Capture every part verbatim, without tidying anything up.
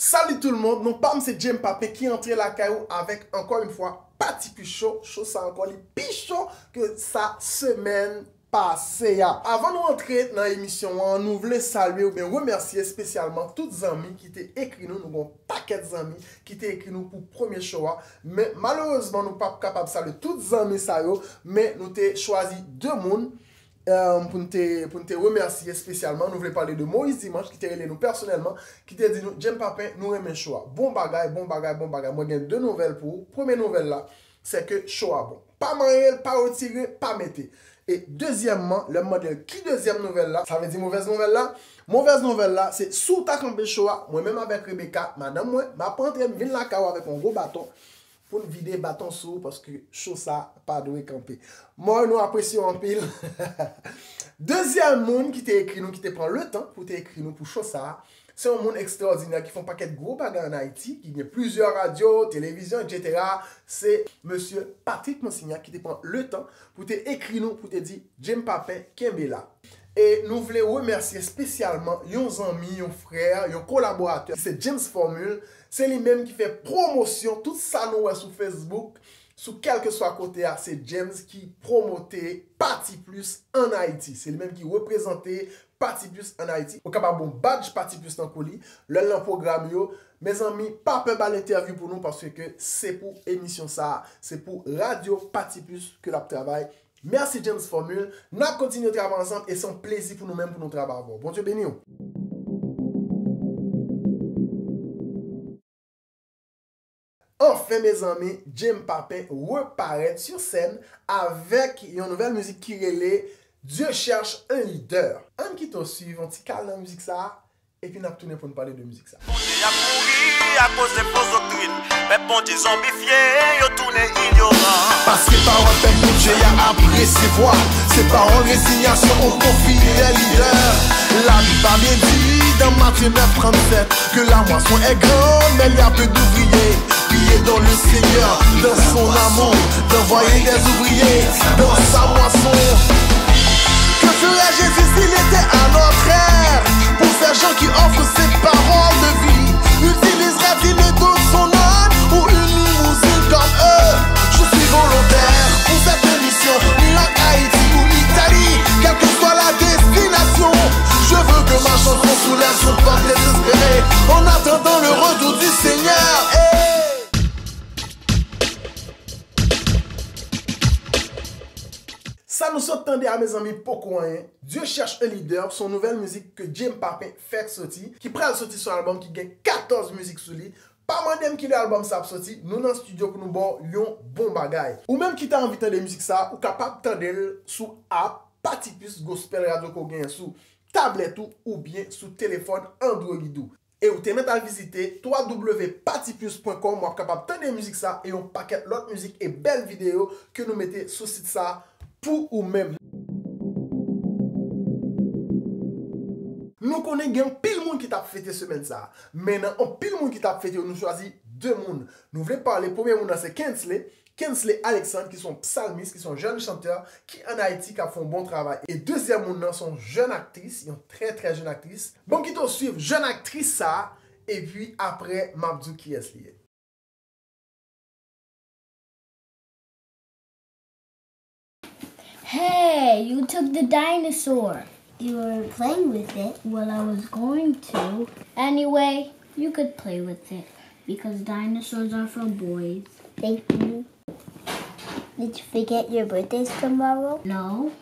Salut tout le monde, non pa m se James Papin ki antre lakay ou avèk ankò yon fwa Patipus Show. Show sa ankò li pi cho ke sa semèn pase a. Avan nou antre nan emisyon an, nou vle salye oubyen remèsye espesyalman tout zanmi ki te ekri nou. Nou gen yon pakèt zanmi ki te ekri nou pou premye show a. Men malerezman, nou p ap kapab salye tout zanmi sa yo, men nou te chwazi de moun, eh, pou n te, pou n te remèsye espesyalman. Nou vle pale de Moïse Dimanche, ki te rele nou pèsonèlman, ki te di nou, James Papin, nou renmen show a. Bon bagay, bon bagay, bon bagay. Mwen gen de nouvèl pou ou. Premye nouvèl la, se ke show a bon. Pa manyen l, pa retire, pa mete. E dezyèmman, lè m mande l ki dezyèm nouvèl la, sa vle di movèz nouvèl la. Movèz nouvèl la, se si w ta kanpe show a, mwen menm avèk Rebecca, madanm mwen, m ap rantre, m vin lakay ou avèk yon gwo baton pou n vide baton sou ou, paske show sa pa dwe kanpe. Mò, nou apresye w anpil. Dezyèm moun ki te ekri nou, ki te pran letan pou te ekri nou pou show sa, se yon moun ekstraòdinè ki fè yon pakèt gwo bagay ann Ayiti, ki gen plizyè radyo, televizyon, etsetera. Se mesye Patrick Monsignac ki te pran letan pou te ekri nou, pou te di, James Papin, kenbe la. E nou vle remèsye espesyalman yon zanmi, yon frè, yon kolaboratè, se James Formule. Se li menm ki fè pwomosyon tout sa nou wè sou Facebook, sou kèlkeswa kote a, se James ki pwomote Patipus ann Ayiti. Se li menm ki reprezante Patipus ann Ayiti. Ou kapab yon badge Patipus nan kou li, lè l nan pwogram yo. Mezanmi, pa pè ba l entèvyou pou nou, paske se pou emisyon sa a, se pou Radyo Patipus ke l ap travay. Mèsi James Formule. N ap kontinye travay ansanm e se yon plezi pou nou menm pou nou travay avè w. Bondye beni w. Anfen, mezanmi, James Papin reparèt sur scène avèk yon nouvèl mizik ki rele Dieu cherche un leader. Ann kite w swiv yon ti kal nan mizik sa a, epi n ap tounen pou n pale de mizik sa. Bondye ap mouri akoz de fo doktrin. Pèp Bondye zonbifye, yo tounen inyoran. Paske pawòl pèp Bondye a ap resevwa, se pawòl rezinyasyon, yon konfi de lidè. Labib pa byen di nan Matye nèf tranntsèt ke la moisson est grande, mais il y a peu d'ouvriers. Priez donc le Seigneur dans son amour d'envoyer des ouvriers dans sa moisson. Que ferait Jésus s'il était à notre heure pour ces gens qui offrent cette parole de vie? Utiliserait-il le dos de son âne ou une limousine comme eux? Je suis volontaire pour cette mission, Irak, Haïti ou Italie, quelle que soit la destination. Je veux que ma chanson soulève ce peuple désespéré en attendant le retour du Seigneur. Hey! Sa nou sot tande a, mezanmi, poko anyen. Dieu cherche un leader, se yon nouvèl mizik ke James Papin fèk soti, ki pral soti sou albòm ki gen katòz mizik sou li. Pa mande m kilè albòm sa ap soti, nou nan estidyo pou nou ba w yon bon bagay. Ou menm ki ta anvi tande mizik sa, ou kapab tande l sou app Patipus Gospel Radio ke w genyen sou tablèt ou oubyen sou telefòn Android ou. E ou te mèt al vizite w w w patipus pwen kòm, w ap kapab tande mizik sa e yon pakèt lòt mizik e bèl videyo ke nou mete sou sit sa pou ou menm. Nou konnen gen anpil moun ki t ap fete semèn sa a, men nan anpil moun ki t ap fete yo, nou chwazi de moun. Nou vle pale, premye moun nan se Kensley, Kensley Alexandre, ki se yon psalmis, ki se yon jèn chantè ki ann Ayiti, k ap fè yon bon travay. E dezyèm moun nan se yon jèn aktris, yon trè, trè jèn aktris. Bon, m kite w swiv jèn aktris sa a, epi apre, m ap di w kiyès li ye. Hey, you took the dinosaur. You were playing with it. Well, I was going to. Anyway, you could play with it because dinosaurs are for boys. Thank you. Did you forget your birthday's tomorrow? No.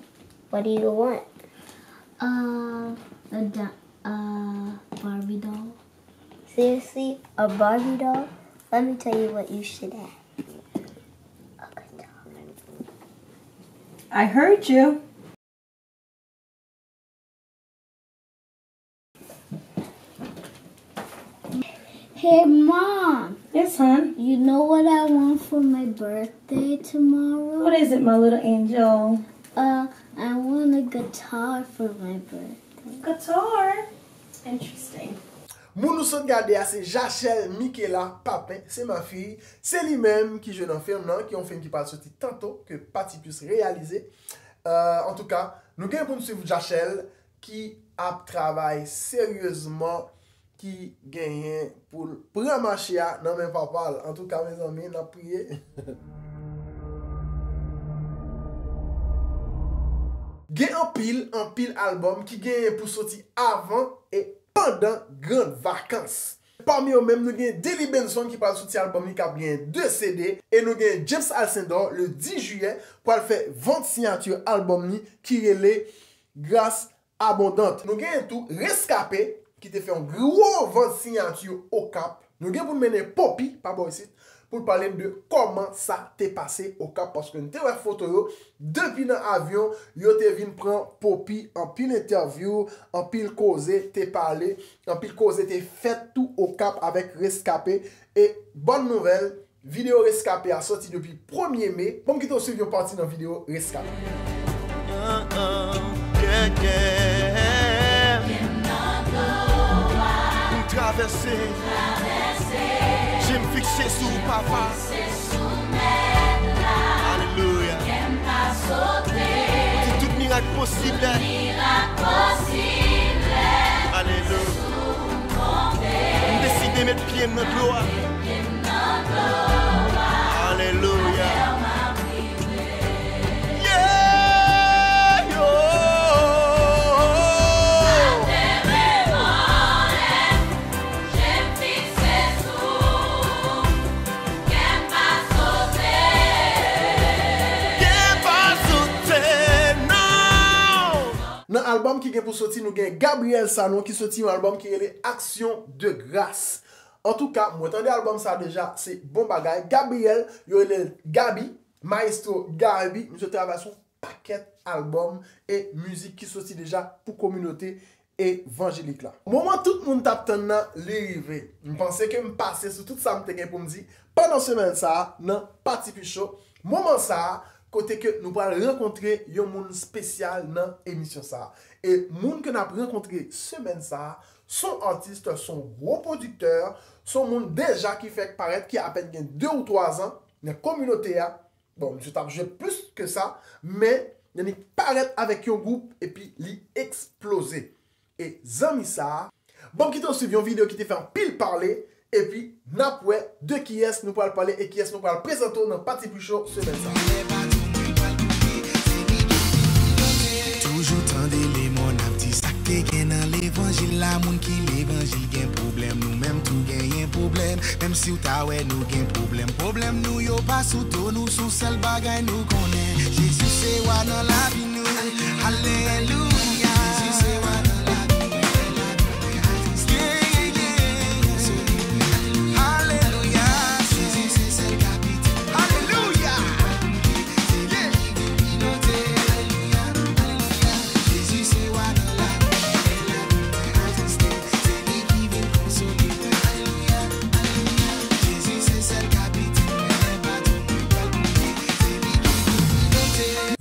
What do you want? Uh, a di- uh, Barbie doll. Seriously? A Barbie doll? Let me tell you what you should have. A guitar. I heard you. Hey, Mom. Yes, hon. You know what I want for my birthday tomorrow? What is it, my little angel? Uh, I want a guitar for my birthday. Guitar? Interesting. Moun nou sot gade a se Jachelle Michaela Papin, c'est ma fille. Se li menm ki jwe nan fim nan, ki yon fim ki pral soti tanto, ke Patipus reyalize. Euh, antouka, nou gen pou n swiv Jachelle ki ap travay seryezman ki genyen pou l pran mache a nan men papa l. Antouka, mezanmi, n ap priye. Gen anpil, anpil albòm ki genyen pou soti avan e pandan gran vakans. Pami yo menm, nou gen Delly Benson ki pral soti albòm li k ap gen de C D, e nou gen James Alcindor, le dis jiyè, pral fè vant siyati albòm li ki rele Grâce Abondante. Nou gen tou Rescapé, ki te fè yon gwo vant siyati Okap. Nou gen pou n mennen Poppy pa bò isit, pou l pale n de kòman sa te pase Okap, paske n te wè foto yo, depi nan avyon, yo te vin pran Poppy, anpil entèvyou, anpil koze te pale, anpil koze te fèt tou Okap avèk Rescapé. E bòn nouvèl, videyo Rescapé a sòti depi premye me. Ban m kite w swiv yon pati nan videyo Rescapé. M travèse, je m fikse sou papa. Alelouya. Di tout mirak posib. Alelouya. M deside met pye m nan dlo a. Alelouya. Yeah, yo. Nan albòm ki gen pou soti, nou gen Gabriel Sanon ki soti yon albòm ki rele Action de Grâce. Antouka, mwen tande albòm sa deja, se bon bagay. Gabriel, yo rele l Gaby, Maestro Gaby, misye travay sou pakèt albòm e mizik ki soti deja pou kominote evanjelik la. Moman tout moun t ap tann nan, li rive. M panse ke m pase sou tout sa m te gen pou m di pandan semèn sa a nan Pati Pi Cho. Moman sa a, kote ke nou pral rankontre yon moun espesyal nan emisyon sa a. E moun ke n ap rankontre semèn sa a, s on atis, s on gwo pwodiktè, s on moun deja ki fèk parèt, ki apèn gen de ou twa zan nan kominote a. Bon, misye t ap jwe plis ke sa, men li parèt avèk yon gwoup epi li eksploze. E zanmi sa a, ban m kite w swiv yon videyo ki te fè anpil pale, epi n ap wè de kiyès nou pral pale e kiyès nou pral prezante w nan Pati Pi Cho semèn sa a. Toujou tande lemò n ap di sa k te gen nan levanjil la. Moun ki levanjil gen pwoblèm, nou menm tou genyen pwoblèm. Menm si w ta wè nou gen pwoblèm, pwoblèm nou yo pa sou do nou, s on sèl bagay nou konnen. Jezi se wa nan lavi nou. Alelouya. Jezi se wa nan lavi nou. Yeah, yeah, yeah. Alelouya. Jezi se sèl kapitèn. Alelouya.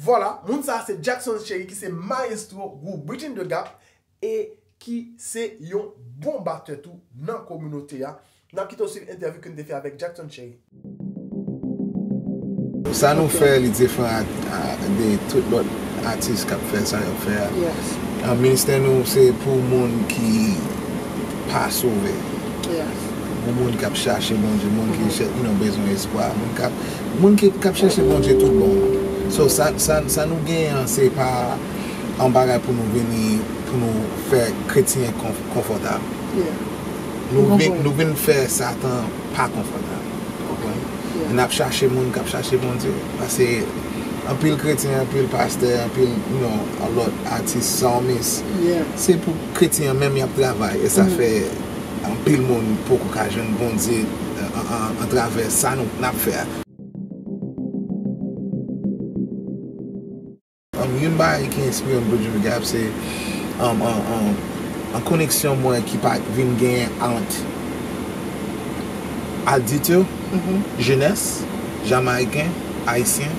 Vwala, moun sa a se Jackson Cherry ki se mayestwo gwoup Bridging the Gap e ki se yon bon batè tou nan kominote a. N ap kite w swiv entèvyou ke n te fè avèk Jackson Cherry. Sa nou fè, li diferan ak, a, de tout lòt atis k ap fè sa y ap fè a. Yes. A, ministè nou se pou moun ki pa sove. Yes. Pou moun k ap chache Bondye, moun ki, mhm, chè-, you know, bezwen espwa, moun k ap, moun ki, k ap chèche Bondye tout bon. So, sa, sa, sa nou genyen an, se pa yon bagay pou nou vini, pou nou fè kretyen konf-, konfòtab. Yeah. Nou vin, nou vin fè Satan pa konfòtab. Konprann? Yeah. N ap chache moun k ap chache Bondye. Paske anpil kretyen, anpil pastè, anpil, you know, lòt atis, psalmist. Yeah. Se pou kretyen an menm y ap travay. E sa, mhm, fè anpil moun poko ka jwenn Bondye, euh, an, an, atravè sa nou, n ap fè a. Um, youn bagay ki enspire m pou Jimmy Gap se, um, an, an, an koneksyon mwen ki pa vin genyen ant adit yo, mhm, jenès, jamayiken, ayisyen,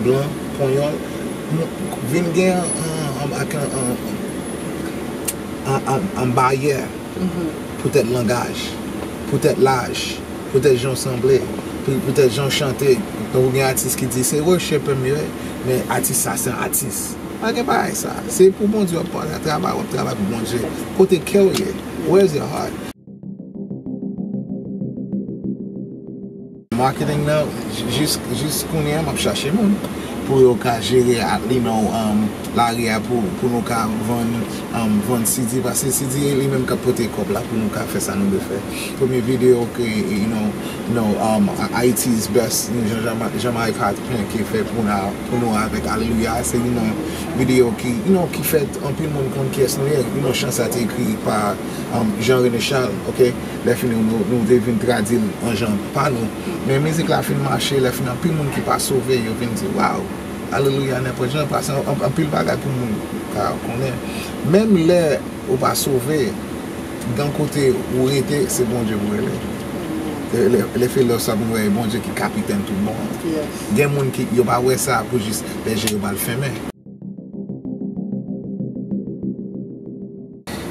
blan, panyòl, m-, vin gen an, an, an, ak an, an, an, an, an baryè. Mhm. Poutèt langaj, poutèt laj, poutèt jan w sanble, pou-, poutèt jan w chante. Donk, ou gen atis ki di, "Se worshiper m ye, men atis sa, se yon atis." Pa gen bagay sa. Se pou Bondye w ap travay, w ap travay pou Bondye. Kote kè w ye? Where's your heart? Marketing nan, jis, jis kounye a, m ap chache moun pou yo ka jere, a, you know, um, lari a pou, pou nou ka vann, um, vann C D, paske C D li menm k ap pote kòb la pou nou ka fè sa nou dwe fè. Premye videyo ke, you know, you know, um, Haiti's Best, Jean, Jean, Jean-Marie Papin ki fè pou nou, pou nou avèk Alelouya, se youn nan videyo ki, you know, ki fè anpil moun konn kiyès nou ye. You know, chan sa te ekri pa, um, Jean René Charles, ok? Lè fini, nou, nou te vin tradui l an jan pa nou. Men mizik la fin mache, lè fini, anpil moun ki pa sove, yo vin di, "Waw, Alelouya, nenpòt jan, pase an-, an-, anpil bagay pou moun ka konnen." Menm lè ou pa sove, gen kote ou rete, se Bondye pou rele. Le, le, le filozòf sa pou nou wè, Bondye ki kapitèn tout bon an. Gen moun ki, yo pa wè sa pou jis lè je yo pral fèmen.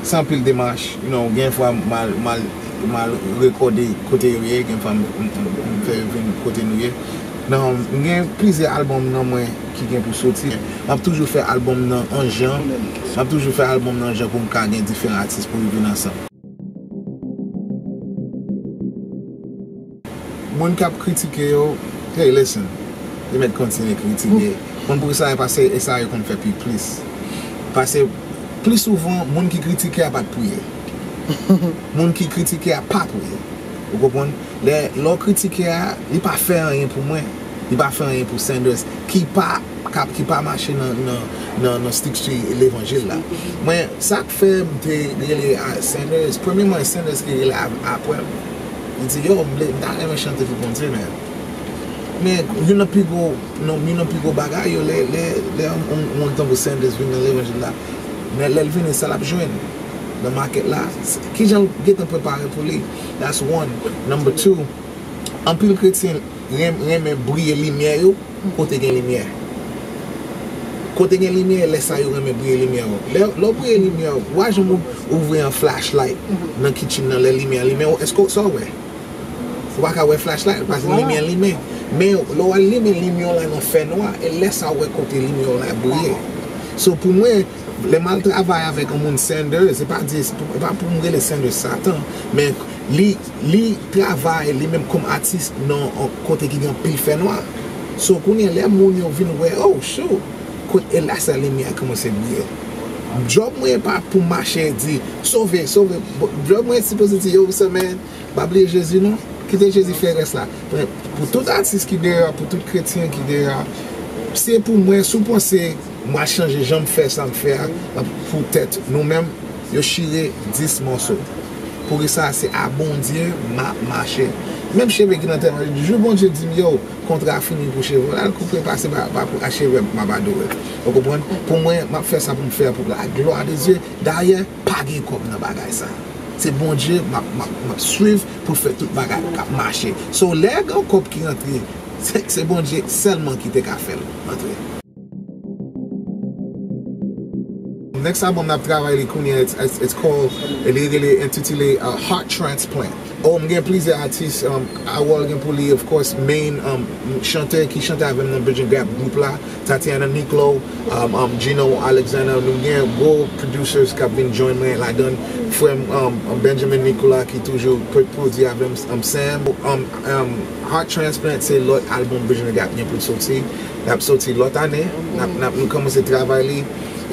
Se anpil demach, you know, gen fwa m al, m al, m al rekòde kote yo ye, gen fwa m, m, m, m fè yo vin kote nou ye. Nan, m gen plizyè albòm nan mwen ki gen pou soti. M ap toujou fè albòm nan an jan. M ap toujou fè albòm nan an jan pou m ka gen diferan atis pou yo vin ansanm. Moun k ap kritike yo, hey, listen, yo mèt kontinye kritike. Konn poukisa? E pase, e sa yo konn fè pi plis. Pase, pli souvan, moun ki kritike a pa t priye. Moun ki kritike a pa priye. Ou konprann? Lè, lè w kritike a, li pa fè anyen pou mwen. Li pa fè anyen pou Sanders, ki pa k ap, ki pa mache nan, nan, nan, nan estrikti levanjil la. Mwen, sa k fè m te rele a Sanders, premyèman, Sanders ki rele a-, apre m. Li di, "Yo, m vle, m ta renmen chante pou Bondye, men." Men, youn nan pi gwo, non, youn nan pi gwo bagay yo, lè, lè, lè yon, yon, yon moun tankou Sanders vin nan levanjil la, men lè l vini, sa l ap jwenn nan makèt la, se, kijan l gentan prepare pou li. That's one. Number two, anpil kretyen renm-, renmen briye limyè yo kote gen limyè. Kote gen limyè, lè sa yo renmen briye limyè yo. Lè, lè w briye limyè yo, w a janm ou-, ouvri yon flashlight nan kitchen nan lè limyè an limen, w, èske w, sa w wè? Ou pa ka wè flashlight, paske limyè an limen. Men lè w al limen limyè w la nan fènwa, e lè sa w wè kote limyè w la briye. So, pou mwen, lè m al travay avèk yon moun Sanders, se pa di, se pa pou m rele Sanders Satan, men li, li travay li menm kòm atis nan yon kote ki gen anpil fènwa. So, kounye a, lè moun yo vin wè, oh, shoot, kote e la sa limyè a kòmanse briye. Djòb mwen pa pou m mache di, "Sove, sove." Bon, djòb mwen sipoze di, "Yo, what's up, man?" Pa bliye Jezi non. Kite Jezi fè rès la. Men pou tout atis ki deyò, pou tout kretyen ki deyò, se pou mwen, si w panse m a chanje jan m fè sa m fè a, poutèt nou menm, yo chire dis mòso. Poukisa se a Bondye m ap mache. Menm cheve ki nan tèt mwen, jou Bondye di m, "Yo, kontra fini pou cheve w la," l koupe pase pa, pa pou a cheve m ap adore. Ou konprann? Pou mwen, m ap fè sa pou m fè pou la glwa de Dye. Dayè, pa gen kòb nan bagay sa. Se Bondye m ap, m ap, m ap swiv pou l fè tout bagay k ap mache. So, lè gen kòb ki rantre, se, se Bondye sèlman ki te ka fè l rantre. Next album n ap travay li kounye a, it's, it's, it's called, li rele, entitile, uh, Heart Transplant. Oh, m gen plizyè atis, um, Awòl gen pou li, of course, main, um, chantè ki chante avè m nan Bridge and Gap gwoup la, Tatiana Niclo, um, um, Gino Alexander, nou gen gwo producers k ap vin join mwen ladan, frè m, um, um, Benjamin Nicolas ki toujou pwodui avè m, um, Sam, um, um, Heart Transplant se lòt album Bridge and Gap gen pou l soti, l ap soti lòt ane, n ap, n ap, nou kòmanse travay li,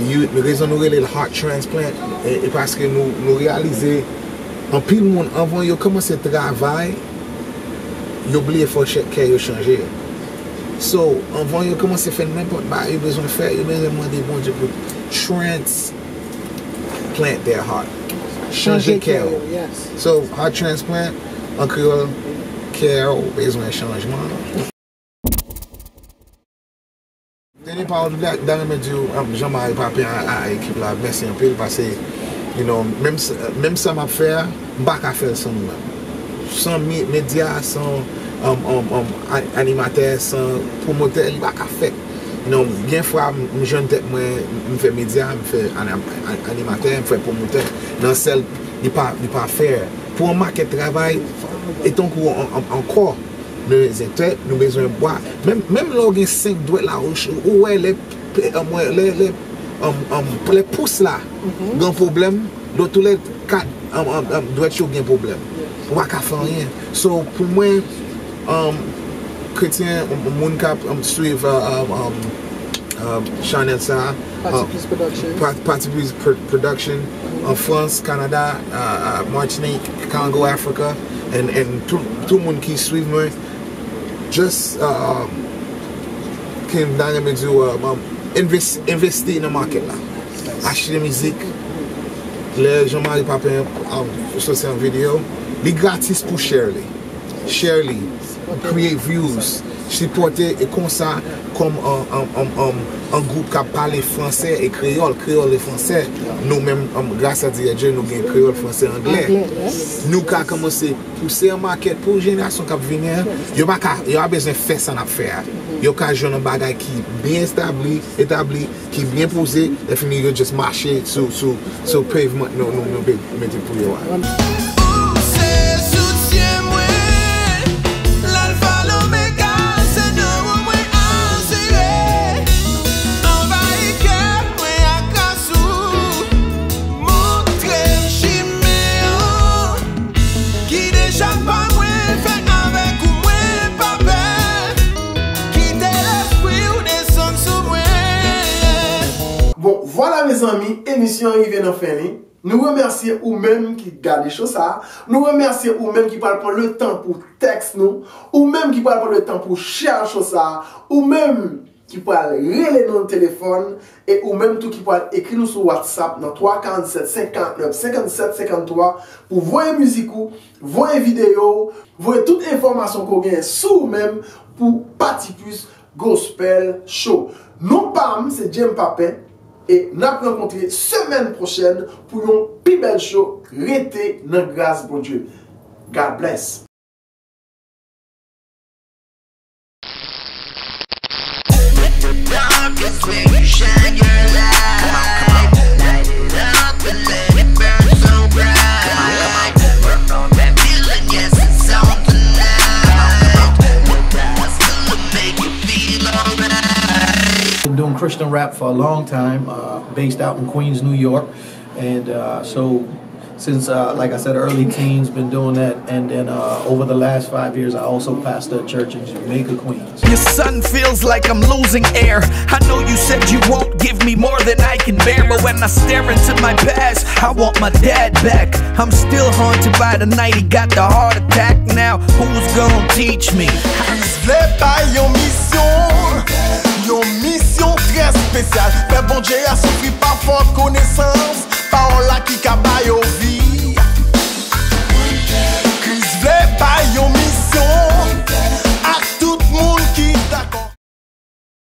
you, rezon nou rele l Heart Transplant, e, e paske nou, nou reyalize anpil moun anvan yo kòmanse travay, yo bliye fò chè, kè yo chanje. So, anvan yo kòmanse fè nenpòt bagay yo bezwen fè, yo bezwen mande Bondye pou transplant their heart. Chanje kè yo. So, heart transplant, an kreyòl, kè w bezwen chanjman. Dènye pawòl m ta, ta renmen di w, um, Jean-Marie Papin a, a, a ekip la, mèsi anpil, paske, you know, menm s-, menm sa m ap fè a, m pa ka fè l san nou menm. San mi-, medya, san, um, um, um, a-, animatè, san pwomotè, li pa ka fèt. You know, gen fwa m, m jwenn tèt mwen, m fè medya, m fè ani-, a-, animatè, m fè pwomotè. Nan sèl, li pa, li pa fair. Pou yon makèt travay, e tankou an, an, ankò, nou bezwen tèt, nou bezwen bwa. Menm, menm lè w gen senk dwèt la, ou, ou wè lè, lè, lè, lè pous la gen pwoblèm, lòt tou lè kat, um, um, um, dwèt yo gen pwoblèm. Ou pa ka fè anyen. So, pou mwen, Um, kretyen, um, moun k ap, um, swiv, uh, um, um, um, chanèl sa a, Parti uh, Plis Production. Pa- Parti Plis Pro- Production, an Frans, Kanada, uh, uh, Martinique, Congo, Africa, and, and tout, tout moun ki swiv mwen, just, uh, um, ki m ta renmen di w, uh, um, enves- envesti nan market la. Achte mizik. Lè Jean Marie Papin, um, soti an videyo, li gratis pou share li. Share li, kreye views, sipòte e konsa kòm an, an, an, an, an gwoup k ap pale fransè e kreyòl, kreyòl e fransè, nou menm, an, gras a Dye, nou gen kreyòl, fransè, anglè. Nou ka kòmanse pouse an makèt pou jenerasyon k ap vini an. Yo pa ka, yo pa bezwen fè sa n ap fè a. Yo ka jwenn yon bagay ki byen establi, etabli, ki byen poze, lè fini yo just mache sou, sou, sou pavement nou, nou, nou pe- mete pou yo a. Ou se soutyen mwen, Lalfa Lomega, se nan ou mwen asire. Anvayi kè mwen ak gras ou, montre m chimen an. Gide chak pa mwen, fè avèk ou mwen pa pè. Kite lespri w desann sou mwen. Bon, vwala mezanmi, emisyon an rive nan fen li. Nou remèsye ou menm ki gade show sa a. Nou remèsye ou menm ki pral pran le tan pou text nou. Ou menm ki pral pran le tan pou share show sa a. Ou menm ki pral rele nou nan telefòn, e ou menm tou ki pral ekri nou sou WhatsApp nan twa karant sèt, senk karant nèf, senkann sèt, senkann twa pou voye mizik ou, voye videyo w, voye tout enfòmasyon ke w genyen sou ou menm pou Pati Plis Gospel Show. Non pa m se James Papin, e n ap rankontre semèn pwochèn pou yon pi bèl show. Rete nan gras Bondye. God bless. Darkest where you shine your light. Light it up and let it burn so bright. Work on that feeling, yes, it's on tonight. With that hustle to make you feel alright. Been doing Christian rap for a long time, uh, based out in Queens, New York. And uh, so, since, uh, like I said, early teens, been doing that. And then uh, over the last five years, I also pastor a church in Jamaica, Queens. Your son feels like I'm losing air. I know you said you won't give me more than I can bear. But when I stare into my past, I want my dad back. I'm still haunted by the night he got the heart attack. Now, who's gonna teach me? Kris vle bay yon misyon, yon misyon trè espesyal. Fè Bondye a soufri pa fò konesans. Pawòl la ki ka ba yo vi.